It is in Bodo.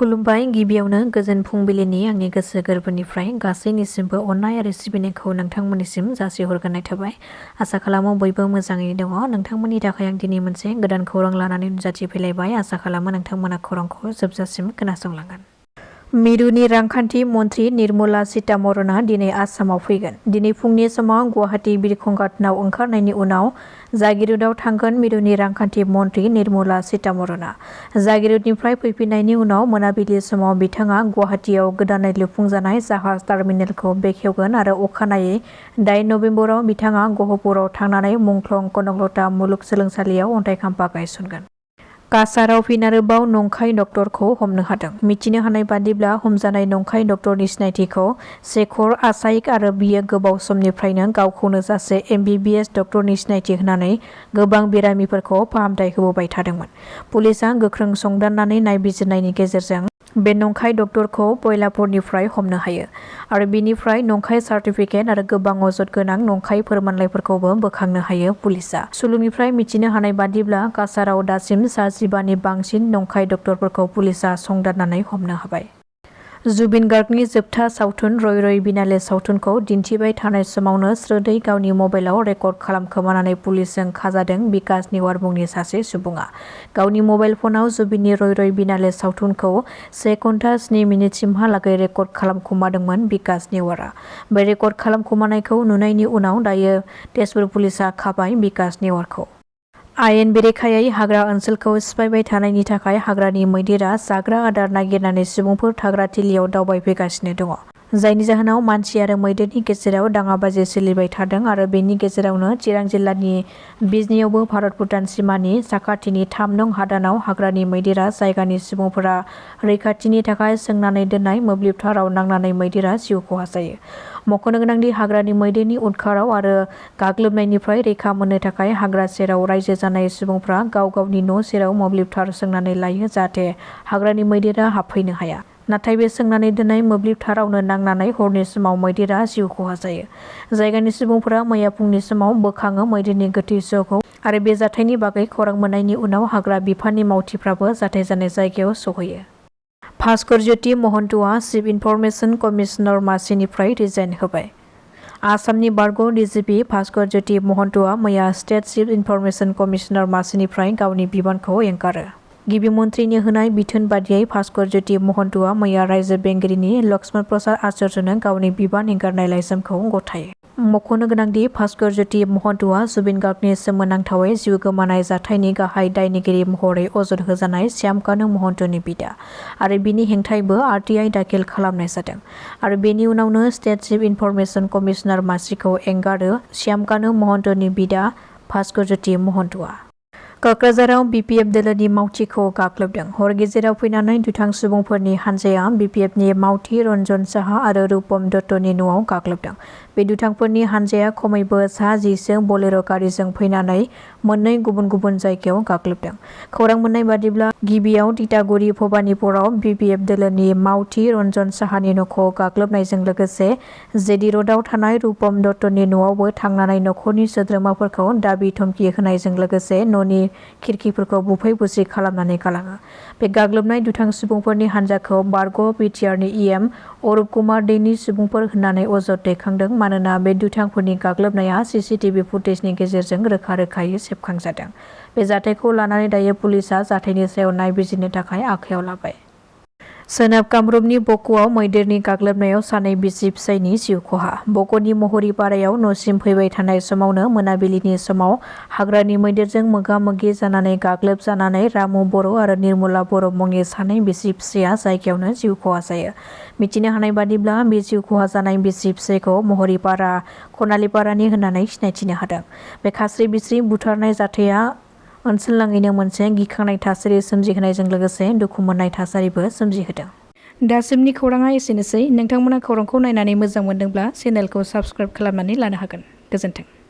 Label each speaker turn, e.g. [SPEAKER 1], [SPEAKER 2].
[SPEAKER 1] खुलुमबाय। गिबियावनो गोजोन फुंबिलिनि आंनि गोसो गोरबोनिफ्राय गासैनिसिमबो अननाय आरो सिबिनायखौ नोंथांमोननिसिम जासिहरग्रोनाय थाबाय। आसा खालामो बयबो मोजाङैनो दङ। नोंथांमोननि थाखाय आं दिनै मोनसे गोदान खौरां लानानै नुजाथिफैलायबाय। आसा खालामो नोंथांमोना खौरांखौ जोबजासिम खोनासंलांगोन। मिरुनि रांखान्थि मन्थ्रि निर्मला सीतारमणआ दिनै आसामाव फैगोन। दिनै फुंनि समाव गुवाहाटी बिरखं गाथोनाव ओंखारनायनि उनाव जागिरुदाव थांगोन मिरुनि रांखान्थि मन्थ्रि निर्मला सीतारमणआ। जागिरुदनिफ्राय फैफिननायनि उनाव मोनाबिलि समाव बिथाङा गुवाहाटीयाव गोदानै लुफुंजानाय जाहाज टार्मिनेलखौ बेखेवगोन आरो अखानायै 8 नबेम्बराव बिथाङा गहपुराव थांनानै मुंख्लं कनकलता मुलुगसोलोंसालियाव अन्थाइ खाम्फा गायसनगोन। काछाराव फिन आरोबाव नंखाय डक्टरखौ हमनो हादों। मिथिनो हानाय बादिब्ला हमजानाय नंखाय डक्टरनि सिनायथिखौ शेखर आचाईक आरो बियो गोबाव समनिफ्रायनो गावखौनो सासे MBBS डक्टरनि सिनायथि होनानै गोबां बेरामिफोरखौ फाहामथाय होबोबाय थादोंमोन। पुलिसआ गोख्रों संदाननानै नायबिजिरनायनि गेजेरजों बे नंखाय डक्टरखौ बयलापुरनिफ्राय हमनो हायो आरो बिनिफ्राय नंखाय सार्टिफिकेट आरो गोबां अजद गोनां नंखाय फोरमानलाइफोरखौबो बोखांनो हायो पुलिसआ। सुलुंनिफ्राय मिथिनो हानाय बादिब्ला काछाराव दासिम 60 बांसिन नंखाय डक्टरफोरखौ पुलिसआ संदाननानै हमनो हाबाय। जुबिन गार्गनि जोबथा सावथुन रय रय बिनाले सावथुनखौ दिन्थिबाय थानाय समावनो स्रोदै गावनि मबाइलाव रेकर्ड खालामखोमानानै पुलिसजों खाजादों बिकास निवार मुंनि सासे सुबुङा। गावनि मबाइल फनाव जुबिननि रय रय बिनाले सावथुनखौ 1 घन्टा 7 मिनिटसिमहालागै रेकर्ड खालामखुमादोंमोन बिकास निवारआ। बे रेकर्ड खालामखुमानायखौ नुनायनि उनाव दायो तेजपुर पुलिसआ खाबाय बिकास निवारखौ। आयेन बेरेखायै हाग्रा ओनसोलखौ सिफायबाय थानायनि थाखाय हाग्रानि मैदेरा जाग्रा आदार नागिरनानै सुबुंफोर थाग्रा थिलियाव दावबायफैगासिनो दङ। जायनि जाहोनाव मानसि आरो मैदेरनि गेजेराव दाङाबाजि सोलिबाय थादों आरो बेनि गेजेरावनो चिरां जिल्लानि बिजनीयावबो भारत भुटान सिमानि साखाथिनि 3 नं हादानाव हाग्रानि मैदेरा जायगानि सुबुंफोरा रैखाथिनि थाखाय सोंनानै दोननाय मोब्लिब थाराव नांनानै मैदेरा जिउ खहा जायो। मख'नो गोनांदि हाग्रानि मैदेरनि उदखाराव आरो गाग्लोबनायनिफ्राय रैखा मोननो थाखाय हाग्रा सेराव रायजो जानाय सुबुंफ्रा गाव गावनि न' सेराव मोब्लिब थार सोंनानै लायो जाहाथे हाग्रानि मैदेरा हाबफैनो हाया। नाथाय बे सोंनानै दोननाय मोब्लिब थारावनो नांनानै हरनि समाव मैदेरा जिउ खहा जायो। जायगानि सुबुंफोरा मैया फुंनि समाव बोखाङो मैदेरनि गोथै सहखौ आरो बे जाथायनि बागै खौरां मोननायनि उनाव हाग्रा बिफाननि मावथिफ्राबो जाथाय जानाय जायगायाव सहैयो। भास्कर ज्योति महन्तआ चिफ इनफरमेशन कमिशनार मासिनिफ्राय रिजाइन होबाय। आसामनि बारग' DGP भास्कर ज्योति महन्तआ मैया स्टेट चिफ इनफरमेशन कमिशनार मासिनिफ्राय गावनि बिबानखौ एंगारो। गिबि मन्थ्रिनि होनाय बिथोन बादियै भास्कर ज्योति महन्तआ मैया रायजो बेंगिरिनि लक्ष्मण प्रसाद आचार्यनो गावनि बिबान एंगारनाय लाइजामखौ गथायो। मख'नो गोनांदि भास्कर ज्योति महन्तआ जुबिन गार्गनि सोमोनांथावै जिउ गोमानाय जाथायनि गाहाय दायनिगिरि महरै अजद होजानाय श्यामकानु महन्तनि बिदा आरो बिनि हेंथायैबो RTI दाखिल खालामनाय जादों आरो बेनि उनावनो स्टेट चिफ इनफरमेशन कमिशनार मासिखौ एंगारो श्यामकानु महन्तनि बिदा भास्कर ज्योति महन्तआ। क'क्राझाराव BPF दोलोनि मावथिखौ गाग्लोबदों। हर गेजेराव फैनानै दुथां सुबुंफोरनि हानजाया BPFनि मावथि रन्जन साहा आरो रुपम दत्तनि न'आव गाग्लोबदों। बे दुथांफोरनि हानजाया खमैबो सा 10 बलेर' गारिजों फैनानै मोननै गुबुन गुबुन जायगायाव गाग्लोबदों। खौरां मोननाय बादिब्ला गिबियाव तितागुरि भबानिपुराव BPF दोलोनि मावथि रन्जन साहानि न'खौ गाग्लोबनायजों लोगोसे जेडि र'डआव थानाय रुपम दत्तनि न'आवबो थांनानै न'खरनि सोद्रोमाफोरखौ दाबि धमखि होनायजों लोगोसे न'नि खिरखिफोरखौ बुफाय बुसि खालामनानै गालाङो। बे गाग्लोबनाय दुथां सुबुंफोरनि हानजाखौ बारग' बिटिआरनि EM अरुप कुमार दैनि सुबुंफोर होननानै अजद दैखांदों मानोना बे दुथांफोरनि गाग्लोबनाया CCTV फुटेजनि गेजेरजों रोखा रोखायै सेबखांजादों। बे जाथायखौ लानानै दायो पुलिसआ जाथायनि सायाव नायबिजिरनो थाखाय आखायाव लाबाय। सोनाब कामरुपनि बक'आव मैदेरनि गाग्लोबनायाव सानै बिसि फिसायनि जिउ खहा। बक'नि महरीपारायाव न'सिम फैबाय थानाय समावनो मोनाबिलिनि समाव हाग्रानि मैदेरजों मोगा मोगि जानानै गाग्लोबजानानै रामु बर' आरो निर्मला बर' मुंनि सानै बिसि फिसाया जायगायावनो जिउ खहा जायो। मिथिनो हानाय बादिब्ला बे जिउ खहा जानाय बिसि फिसायखौ महरीपारा खनालिपारानि होननानै सिनायथिनो हादों। बे खास्रि बिस्रि बुथारनाय जाथाया ओनसोलनाङैनो मोनसे गिखांनाय थासारि सोमजिहोनायजों लोगोसे दुखु मोननाय थासारिबो सोमजिहोदों। दासिमनि खौराङा एसेनोसै। नोंथांमोना खौरांखौ नायनानै मोजां मोनदोंब्ला चेनेलखौ साबस्क्राइब खालामनानै लानो हागोन। गोजोन्थों।